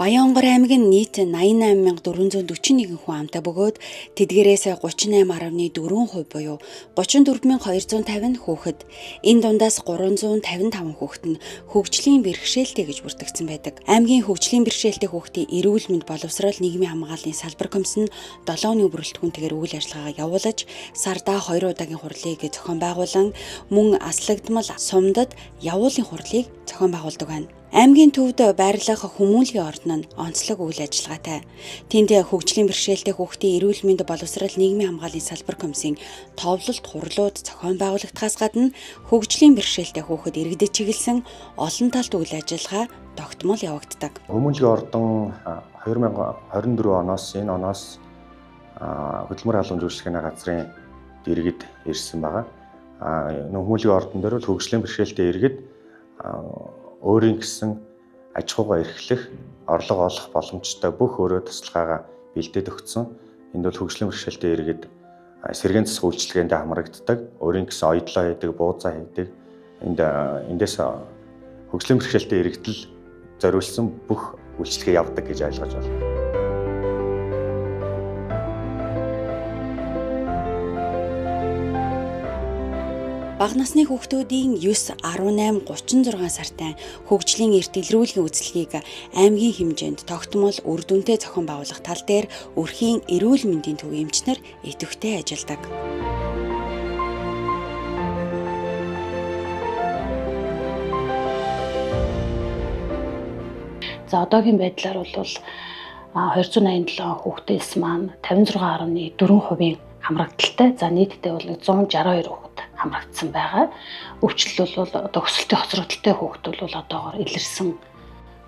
Баян-Онгор аймаг нь нийт 88,441 хүн амтай бөгөөд тэдгээрээс 38.4% буюу 34,250 хүүхэд. Энэ дундаас 355 хүүхэд нь хөгжлийн бэрхшээлтэй гэж бүртгэгдсэн байдаг. Аймгийн хөгжлийн бэрхшээлтэй хүүхдийн эрүүл мэнд боловсрол нийгмийн хамгааллын салбар комисс нь 7-ны бүрэлдэхүүнтэйгээр үйл ажиллагаагаа явуулаж, сардаа 2 удаагийн хурлыг зохион байгуулан мөн аслагдмал сумдад явуулын хурлыг зохион байгуулдаг байна. Аймгийн төвд байрлах хүмүүнлэгийн ордон нь онцлог үйл ажиллагаатай. Тэнд хөгжлийн бэрхшээлтэй хүүхдийн эрүүл мэнд боловсрол нийгмийн хамгааллын салбар комиссийн товлолт хурлууд зохион байгуулагдахаас гадна хөгжлийн бэрхшээлтэй хүүхэд иргэдэд чиглэсэн олон талт үйл ажиллагаа тогтмол явагддаг. Хүмүүнлэгийн ордон 2024 оноос энэ оноос хөдөлмөр халамж үйлчилгээний газрын дэргэд ирсэн байгаа. Хүмүүнлэгийн ордон дээр бол хөгжлийн бэрхшээлтэй иргэд өөрийн гэсэн аж ахуйгаа эрхлэх, орлого олох боломжтой бүх өрөө туслахаагаа бэлдээд өгсөн. Энд бол хөгжлийн бэрхшээлтэй иргэд сэргээн засах үйлчилгээндээ хамрагддаг, өөрийн гэсэн оёдлоо хийдэг, буузаа хийдэг. Энд эндээс хөгжлийн бэрхшээлтэй иргэдэл зориулсан бүх үйлчилгээ явдаг гэж ойлгож байна. Бага насны хүүхдүүдийн 9, 18, 36 сартай хөгжлийн эрт илрүүлгийн үзлэгийг аймгийн хэмжээнд тогтмол үр дүнтэй зохион байгуулах тал дээр өрхийн эрүүл мэндийн төв эмчнэр идэвхтэй ажилладаг. За одоогийн байдлаар бол 287 хүүхдээс маань 56.4% хамрагдaltaй. За нийтдээ бол 162 хүүхэд хамрагдсан байгаа. Өвчлөл бол одоо өсөлтийн хоцрогдолтой хүүхэд бол одоогор илэрсэн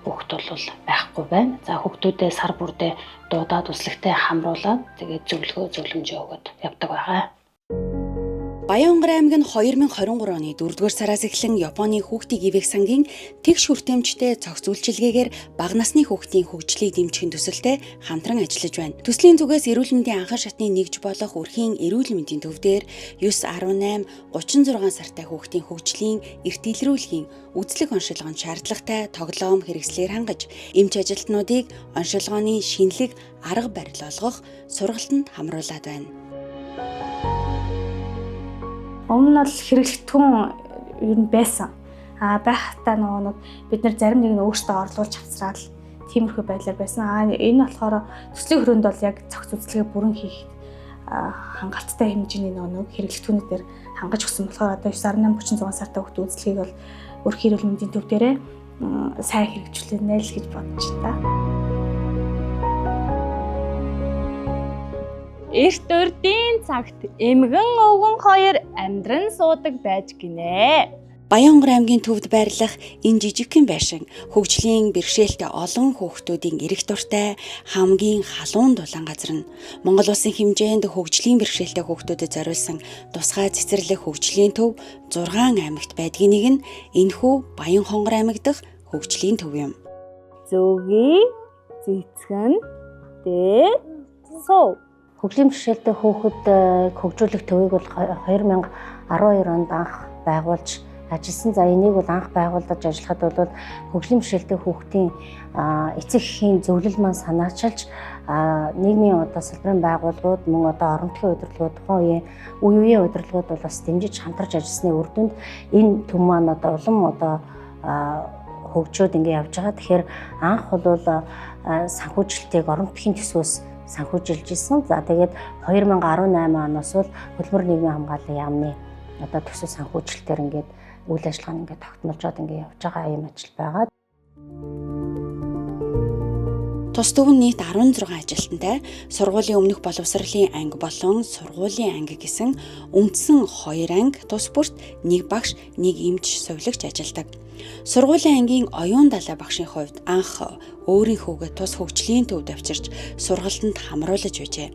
хүүхэд бол байхгүй байна. За хүүхдүүдээ сар бүрдээ дуудаад услагтай хамруулад тэгээд зөвлөгөө зөвлөмжөө өгöd явдаг байгаа. Баян-Онгор аймаг нь 2023 оны 4-р сараас эхлэн Японы хүүхдийг ивэх сангийн тэгш хүртээмжтэй цогц үйлчилгээгээр бага насны хүүхдийн хөгжлийг дэмжихийн төсөлтэй хамтран ажиллаж байна. Төслийн зүгээс эрүүл мэндийн анхан шатны нэгж болох өрхийн эрүүл мэндийн төв дээр 9, 18, 36 сартай хүүхдийн хөгжлийн эрт илрүүлгийн үзлэг оншилгоонд шаардлагатай тоглоом хэрэгслээр хангаж, эмч ажилтнуудыг оншилгооны шинэлэг арга барил олгох сургалтанд хамруулад байна. Өмнө нь бол хэрэглэгдэхүүн ер нь байсан. А байхдаа нөгөө нэг бид нар зарим нэг нь өөрсдөө орлуулж авцраал тиймэрхүү байдлаар байсан. А энэ болохоор төслийн хөрөөнд бол яг цогц үзлэгээ бүрэн хийх хангалттай хэмжээний нөгөө нэг хэрэглэгдэхүүнүүд дээр хангаж өгсөн болохоор одоо 9.8 36 сартай хүүхд үзлэгийг бол өрхийн эрүүл мэндийн төв дээрээ сайн хэрэгжүүлнэ л гэж бодож байна. Эрт урдын цагт эмгэн өвгөн хоёр амьдран суудаг байж гинэ. Баян-Онгор аймгийн төвд байрлах энэ жижигхэн байшин хөгжлийн бэрхшээлтэй олон хүүхдүүдийн эрэх дуртай хамгийн халуун дулаан газар нь. Монгол улсын хэмжээнд хөгжлийн бэрхшээлтэй хүүхдүүдэд зориулсан тусгай цэцэрлэг хөгжлийн төв 6 аймагт байдгийн нэг нь энэхүү Баян-Хонгор аймаг дахь хөгжлийн төв юм. Зөгийн цэцгэн дээр суу. Хөгжлийн бэрхшээлтэй хүүхэд хөгжүүлэх төвийг бол 2012 онд анх байгуулж ажилласан. За энийг бол анх байгуулж ажиллахад бол хөгжлийн бэрхшээлтэй хүүхдийн эцэг эхийн зөвлөл маань санаачилж нийгмийн одоо салбарын байгууллагууд мөн одоо орон нутгийн удирдлагууд тухайн үеийн үе үеийн удирдлагууд бол бас дэмжиж хамтарч ажилласны үр дүнд энэ төв маань одоо улам одоо хөгжөөд ингэ явж байгаа. Тэгэхээр анх бол санхүүжилтийг орон нутгийн төсвөөс санхүүжилж исэн. За тэгээд 2018 оноос бол хөдөлмөр нийгмийн хамгааллын яамны одоо төсөв санхүүжилтээр ингээд үйл ажиллагаа нь ингээд тогтмолжоод ингээд явж байгаа юм ажил байгаа. Тус төв нь нийт 16 ажилтнтай сургуулийн өмнөх боловсролын анги болон сургуулийн анги гэсэн үндсэн 2 анги тус бүрт нэг багш, нэг эмч сувилагч ажилладаг. Сургуулийн ангийн оюун далай багшийн хувьд анх өөрийнхөөгөө тус хөгжлийн төвд авчирч сургалтанд хамруулж байжээ.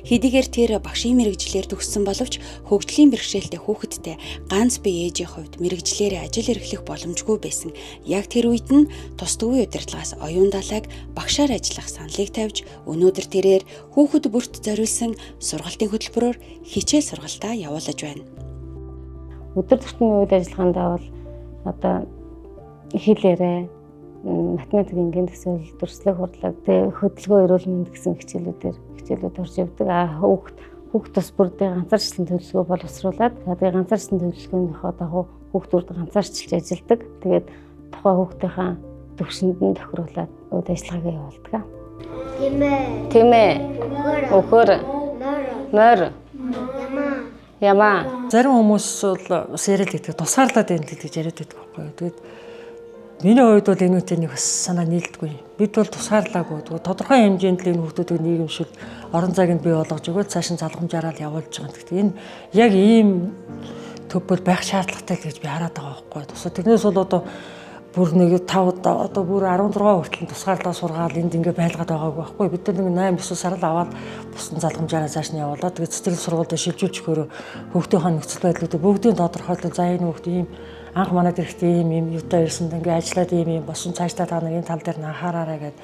Хэдийгээр тэр багшийн мэргэжлээр төгссөн боловч хөгжлийн бэрхшээлтэй хүүхэдтэй ганц бие ээжийн хувьд мэргэжлээрээ ажил эрхлэх боломжгүй байсан. Яг тэр үед нь тус төвийн удирдлагаас оюун далайг багшаар ажиллах саналыг тавьж өнөөдөр тэрээр хүүхэд бүрт зориулсан сургалтын хөтөлбөрөөр хичээл сургалтаа явуулаж байна. Өдөр тутмын үйл ажиллагаандаа бол одоо хэлээрээ Математик, энгийн төсөөл, дүрслэх хурлаг, тэгээ хөдөлгөөн, эрүүл мэнд гэсэн хичээлүүдээр хичээлүүд орж явдаг. А хүүхд тус бүрдээ ганцаарчлан төлөвлөгөө боловсруулад, тэгээ ганцаарчлан төлөвлөгөөнийхөө дагуу хүүхдүүд ганцаарчилж ажилладаг. Тэгээд тухайн хүүхдийнхаа төвшөнд нь тохируулаад үйл ажиллагааг явуулдаг. Тэмээ. Тэмээ. Өхөр. Морь. Ямаа. Зарим хүмүүс бол бас яриад байдаг. Тусгаарлаад байна гэж яриад байдаг байхгүй юу. Тэгээд миний хувьд бол энэ үедээ нэг бас санаа нийлдэггүй. Бид бол тусгаарлаагүй. Тодорхой хэмжээнд л энэ хүүхдүүдийг нийгэмшил орон зайг нь бий болгож өгөөд цааш нь залгамжаараа л явуулж байгаа. Гэхдээ энэ яг ийм төв бол байх шаардлагатай л гэж би хараад байгаа байхгүй юу. Тэрнээс бол одоо бүр нэг 5 одоо бүр 16 хүртэл тусгаарлаа сургаал энд ингээ байлгаад байгаагүй байхгүй. Бид нар нэг 8 9 сар л аваад бусдын залгамжаараа цааш нь явуулаад тэгээд цэцэрлэг сургуульд шилжүүлж өгөхөөр хүүхдийнхээ нөхцөл байдлуудыг бүгдийг тодорхойлол, за энэ хүүхд ийм анх манад ирэхдээ ийм ийм юутай ирсэн, ингээ ажиллаад ийм ийм босон, цаашдаа та нар энэ тал дээр нь анхаараарай гэд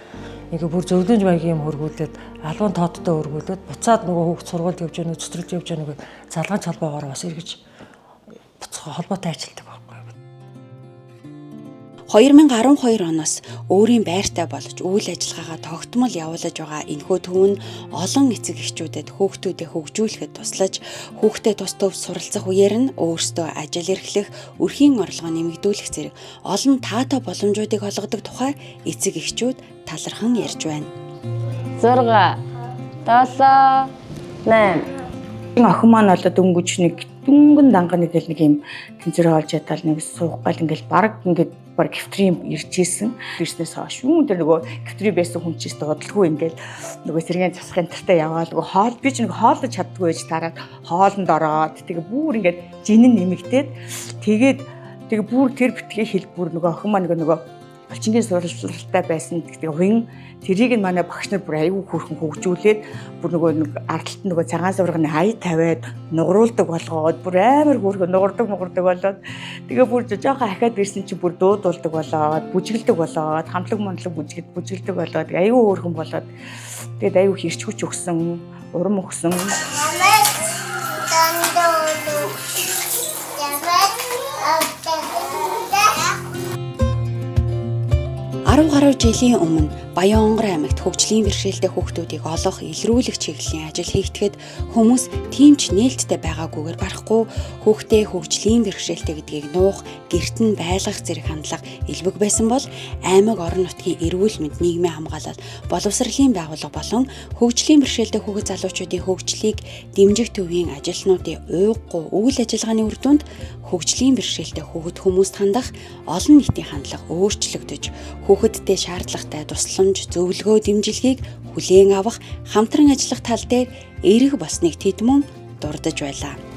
ингээ бүр зөвлөмж маягийн юм хөргүүлээд, албан тоодтой хөргүүлээд, буцаад нөгөө хүүхд сургуульд явж гэнэ үү, цэцэрлэгт явж гэнэ үү залгаан холбоогоор бас эргэж буцах холбоотой ажилладаг байхгүй. 2012 оноос өөрийн байртай болж үйл ажиллагаагаа тогтмол явуулаж байгаа энэхүү төв нь олон эцэг эхчүүдэд хүүхдүүдэд хөгжүүлэхэд туслаж, хүүхдэд тус төв суралцах үеэр нь өөрсдөө ажил эрхлэх, өрхийн орлогоо нэмэгдүүлэх зэрэг олон таатай боломжуудыг олгодог тухай эцэг эхчүүд талархан ярьж байна. 6 7 8. Охин маань бол дөнгөж нэг дүнгэн данган нэг л нэг юм тэнцвэр олж ядал нэг суух гал ингээл баг ингээд баг гифтрийн ирж исэн. Ирснээс хойш юун дээр нөгөө гифтрий байсан хүн чинь удалгүй ингээл нөгөө сэргээн засахын тартай яваал нөгөө хоол би ч нэг хооллож чаддгүй байж тараад хоолнд ороод тэгээ бүр ингээд жинэн нэмэгдээд тэгээд тэгээ бүр тэр битгий хэл бүр нөгөө охин маань нөгөө булчингийн сурвалжлагтай байсан. Тэгээ хувин тэрийг нь манай багш нар бүр аюу хөөрхөн хөгжүүлээд бүр нөгөө нэг ардталт нөгөө цагаан суврагны хай тавиад нугруулдаг болгоод бүр амар хөөрхөн нугардаг болоод тэгээ бүр жоохон ахаад ирсэн чинь бүр дуудулдаг болоод бүжгэлдэг болоод хамтлаг мундлаг бүжгэлдэг болоод аюу хөөрхөн болоод тэгээд аюу хэрч хүч өгсөн, урам өгсөн. Арав гаруй жилийн өмнө Баян-Онгор аймагт хөгжлийн бэрхшээлтэй хүүхдүүдийг олох, илрүүлэх чиглэлийн ажил хийгдэхэд хүмүүс тийм ч нээлттэй байгаагүйгээр барахгүй хүүхдээ хөгжлийн бэрхшээлтэй гэдгийг нуух, гэрт нь байлгах зэрэг хандлага элбэг байсан бол аймаг орон нутгийн эрүүл мэнд, нийгмийн хамгаалал, боловсролын байгууллага болон хөгжлийн бэрхшээлтэй хүүхэд залуучуудын хөгжлийг дэмжих төвийн ажилтнуудын уйггүй үйл ажиллагааны үр дүнд хөгжлийн бэрхшээлтэй хүүхэд хүмүүст хандах олон нийтийн хандлага өөрчлөгдөж, хүүхэдтэй шаардлагатай тусламж, зөвлөгөө, дэмжлэгийг хүлээн авах, хамтран ажиллах тал дээр эерэг болсныг тэд мөн дурдж байлаа.